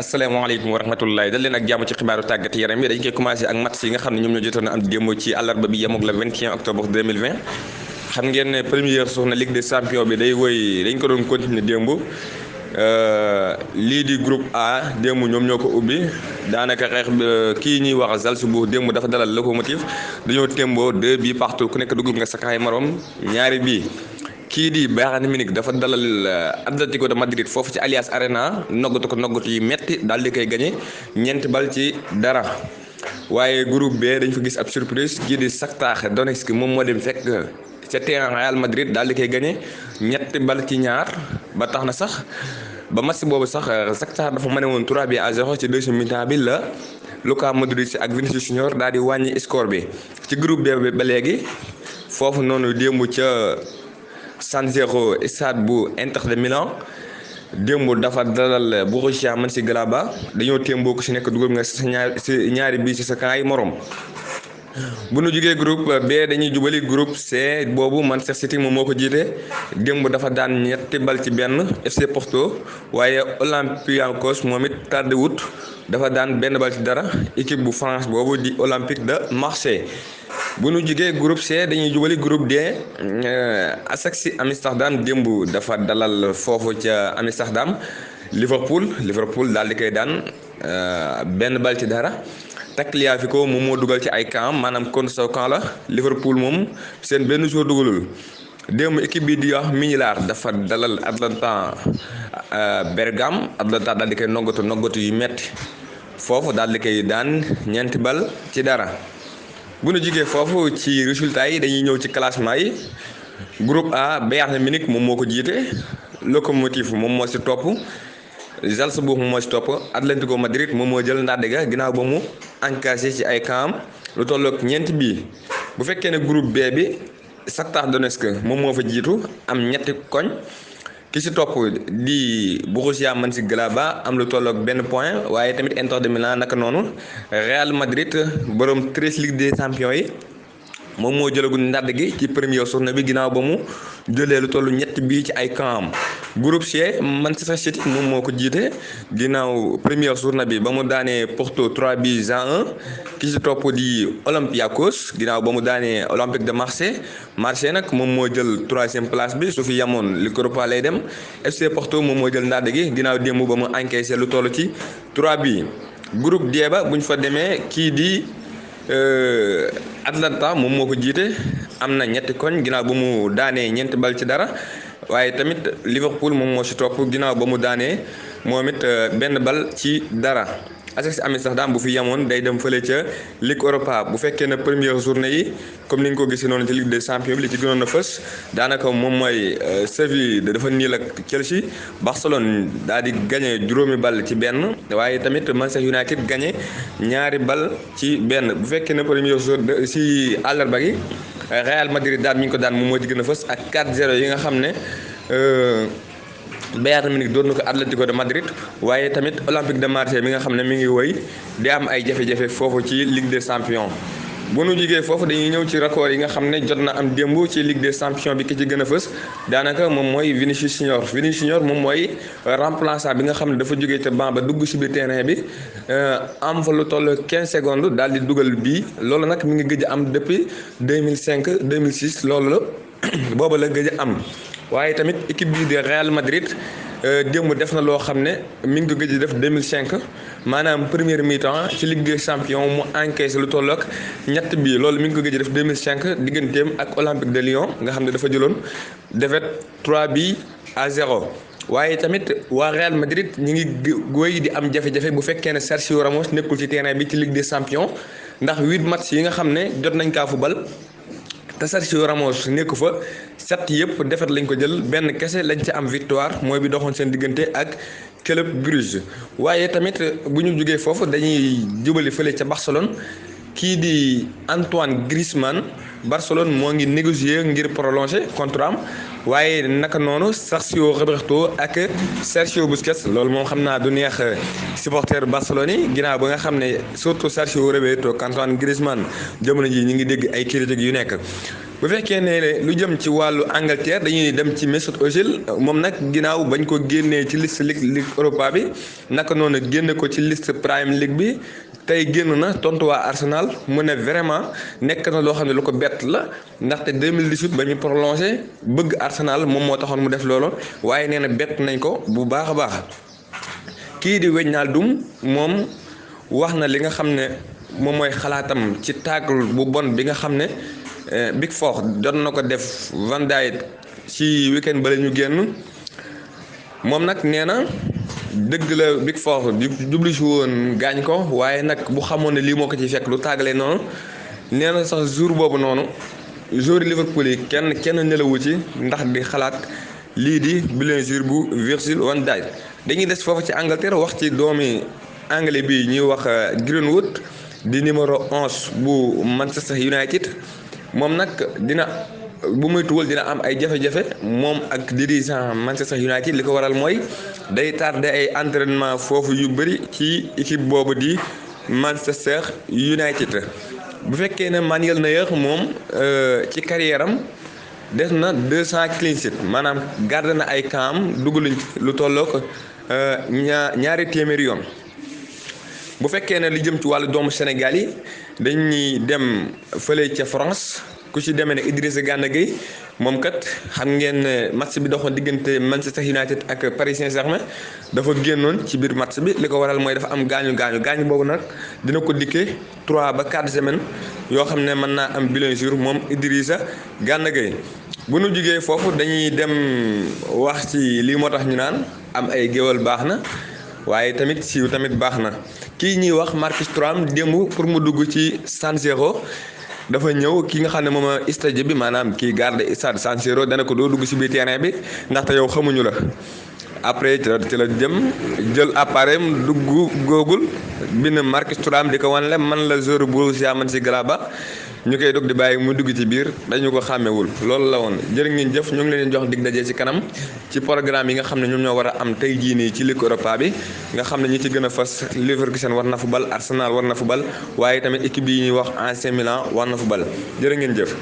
asalaamaaleykum wa rahmatullahi dal leen ak jàmm ci xibaaru tàggat yaram yi dañ koy commencé ak match yi nga xam ne ñoom ñoo jotoon a am démb ci àllarba bi yemoog la 21 octobre 2020 xam ngeen ne première journée Ligue des champions bi day woy dañ ko doon continuer démb lii di groupe A démb ñoom ñoo ko ubbi daanaka xeex kii ñuy wax Salzbourg démb dafa dalal Lokomotiv dañoo témboo 2 bi partout ku nekk dugal nga sa kaay morom ñaari bii. kii di Bayern Munich dafa dalal Atlético de Madrid foofu ci Allianz Arena noggatu yi metti daal di koy gagné ñeenti bal ci dara waaye groupe B dañ fa gis ab surprise kii di Shakhtar Donetsk moom moo dem fekk ca terrain Real Madrid daal di koy gagné ñetti bal ci ñaar ba tax na sax ba match boobu sax Shakhtar dafa mane woon 3-0 ci deuxième mi-temps bi la Luka Modric ak Vinicius Junior daal di wàññi score bi ci groupe B ba léegi foofu noonu démb ca San Siro stade bu Inter de Milan démb dafa dalal Borussia Mönchengladbach dañoo témboo ko si nekk dugal nga sa ñaari bii ci sa kaay morom. bu nu jugee groupe B dañuy jubali groupe C boobu Manchester City moom moo ko jiite démb dafa daan ñetti bal ci benn FC Porto waaye Olympiakos moom it tardé wut dafa daan benn bal ci dara équipe bu France boobu di Olympique de Marseille. bu nu jugee groupe C dañuy jubali groupe D Ajax Amsterdam démb dafa dalal foofu ca Amsterdam Liverpool daal di koy daan benn bal ci dara. Tagliafico moom moo dugal ci ay camp maanaam kon saw camp la Liverpool moom seen benn jour dugalul démb équipe bi di wax Milan dafa dalal Atalanta Bergame Atalanta daal di koy noggatu yu metti foofu daal di koy daan ñeenti bal ci dara. bu nu jigee foofu ci résultats yi dañuy ñëw ci classement yi groupe A Bayern Munich moom moo ko jiite Lokomotiv moom moo ci topp Salzbourg moom moo ci topp Atlético Madrid moom moo jël ndàdde ga ginnaaw ba mu encaissé ci ay camp lu tollook ñeenti bii bu fekkee ne groupe B bi Shakhtar Donetsk moom moo fa jiitu am ñetti koñ ki ci topp di Borussia Mönchengladbach am lu tollook benn point waaye tamit Inter de Milan naka noonu Real Madrid borom 13 Ligue des champions yi moom moo jëlagul ndàdd gi ci première journée bi ginnaaw ba mu jëlee lu toll ñetti bii ci ay camp groupe C Manchester City moom moo ko jiite ginnaaw première journée bi ba mu daanee Porto 3-1 ki ci topp di Olympiakos ginnaaw ba mu daanee Olympique de Marseille nag moom moo jël 3e place bi su fi yamoon Ligue Europa lay dem FC Porto moom moo jël ndàdd gi ginnaaw démb ba mu encaissé lu toll ci 3 bi groupe D ba buñ fa demee kii di Atlanta moom moo ko jiite am na ñetti koñ ginnaaw ba mu daanee ñeenti bal ci dara waaye tamit Liverpool moom moo ci topp ginnaaw ba mu daanee moom it benn bal ci dara. Ajax Amsterdam bu fi yemoon day dem fële ca Ligue Europa bu fekkee ne première journée yi comme ni nga ko gisee noonu ci Ligue des champions bi li ci gënoon a fës daanaka moom mooy Séville dafa niil ak Chelsea Barcelone daal di gagné juróomi bal ci benn waaye tamit Manchester United gagné ñaari bal ci benn bu fekkee ne première journée si àllarba gi Real Madrid daal mi ngi ko daan moom moo ci gën a fës ak 4-0 yi nga xam ne. Bayern Munich doon na ko Atlético de Madrid waaye tamit Olympique de Marseille mi nga xam ne mi ngi woy di am ay jafe-jafe foofu ci Ligue des champions bu nu jigee foofu dañuy ñëw ci record yi nga xam ne jot na am démb ci Ligue des champions bi ki ci gën a fës daanaka moom mooy Vinicius Junior moom mooy remplaçant bi nga xam ne dafa jógee ca banc ba dugg ci biir terrain bi am fa lu toll 15 secondes daal di dugal bii loolu nag mi ngi gëj a am depuis 2005 2006 loolu la booba la gëj a am. waaye tamit équipe bii de Real Madrid démb def na loo xam ne mi ngi ko gëj def 2005 maanaam première mi-temps ci Ligue des champions mu encaissé lu toll ak ñett bii loolu mi ngi ko gëj def 2005 digganteem ak Olympique de Lyon nga xam ne dafa jëloon défaite 3-0 waaye tamit waa Real Madrid ñi ngi wéy di am jafe-jafe bu fekkee ne Sergio Ramos nekkul ci terrain bi ci Ligue des champions ndax 8 matchs yi nga xam ne jot nañ kaa fubal te Sergio Ramos nekku fa 7 yëpp defet lañ ko jël benn kese lañ ci am victoire mooy bi doxoon seen diggante ak Club Brugge waaye tamit bu ñu jógee foofu dañuy jubali fële ca Barcelone kii di Antoine Griezmann Barcelone moo ngi négocier ngir prolonger contrat am waaye naka noonu Sergio Roberto ak Sergio Busquets loolu moom xam naa du neex supporter Barcelone yi ginnaaw ba nga xam ne surtout Sergio Roberto ak Antoine Griezmann jamono ji ñu ngi dégg ay critiques yu nekk bu fekkee ne lu jëm ci wàllu Angleterre dañuy dem ci Mesut Ozil moom nag ginnaaw bañ ko génnee ci liste Ligue Europa bi naka noonu génne ko ci liste Premier League bi tey génn na tontu waa Arsenal mu ne vraiment nekk na loo xam ne lu ko bett la ndaxte 2018 ba ñu prolongé bëgg Arsenal moom moo taxoon mu def loolu waaye nee na bett nañ ko bu baax a baax. kii di Wijnaldum moom wax na li nga xam ne moom mooy xalaatam ci tacle bu bon bi nga xam ne Big Four doon na ko def Van Dijk ci weekend ba la ñu génn moom nag nee na dëgg la Big Four jublu si woon gaañ ko waaye nag bu xamoon ne lii moo ko ci fekk lu tàggalee noonu nee na sax jour boobu noonu joueur Liverpool yi kenn nelawu ci ndax di xalaat lii di blessure bu Virgil van Dijk. dañuy des foofu ci Angleterre wax ci doomi anglais bi ñuy wax Greenwood di numéro 11 bu Manchester United moom nag bu muy tuwal dina am ay jafe-jafe moom ak dirigeant Manchester United li ko waral mooy day tardé ay entraînement foofu yu bëri ci équipe boobu di Manchester United. bu fekkee ne Manuel Neuer moom ci carrière am des na 200 clean sheet maanaam garde na ay camp dugaluñ lu tollook ñaari téeméeri yoon. bu fekkee ne li jëm ci wàllu doomu Sénégal yi dañuy dem fële ca France ku ci demee ne Idrissa Gana Gueye moom kat xam ngeen ne match bi doxoon diggante Manchester United ak Paris Saint-Germain dafa génnoon ci biir match bi li ko waral mooy dafa am gaañu boobu nag dina ko dikkee 3 ba 4 semaines yoo xam ne mën naa am blessure moom Idrissa Gana Gueye. bu nu jugee foofu dañuy dem wax ci lii moo tax ñu naan am ay géwal baax na waaye tamit siiw tamit baax na kii ñuy wax Marcus Thuram démb pour mu dugg ci San Siro dafa ñëw ki nga xam ne moom stade bi maanaam kii garde stade San Siro dana ko doo dugg ci biir terrain bi ndaxte yow xamuñu la après ci la jëm jël appareil dugg Google bind Marcus Thuram di ko wan le man la joueur Borussia Mönchengladbach ñu koy dog di bàyyi muy dugg ci biir dañu ko xàmmewul loolu la woon jërë ngeen jëf ñu ngi leen jox dig daje ci kanam ci programme yi nga xam ne ñoom ñoo war a am tey jii nii ci Ligue Europa bi nga xam ne ñi ci gën a fas Leverkusen war na football Arsenal war na football waaye tamit équipe yi ñuy wax AC Milan war na football jërë ngeen jëf.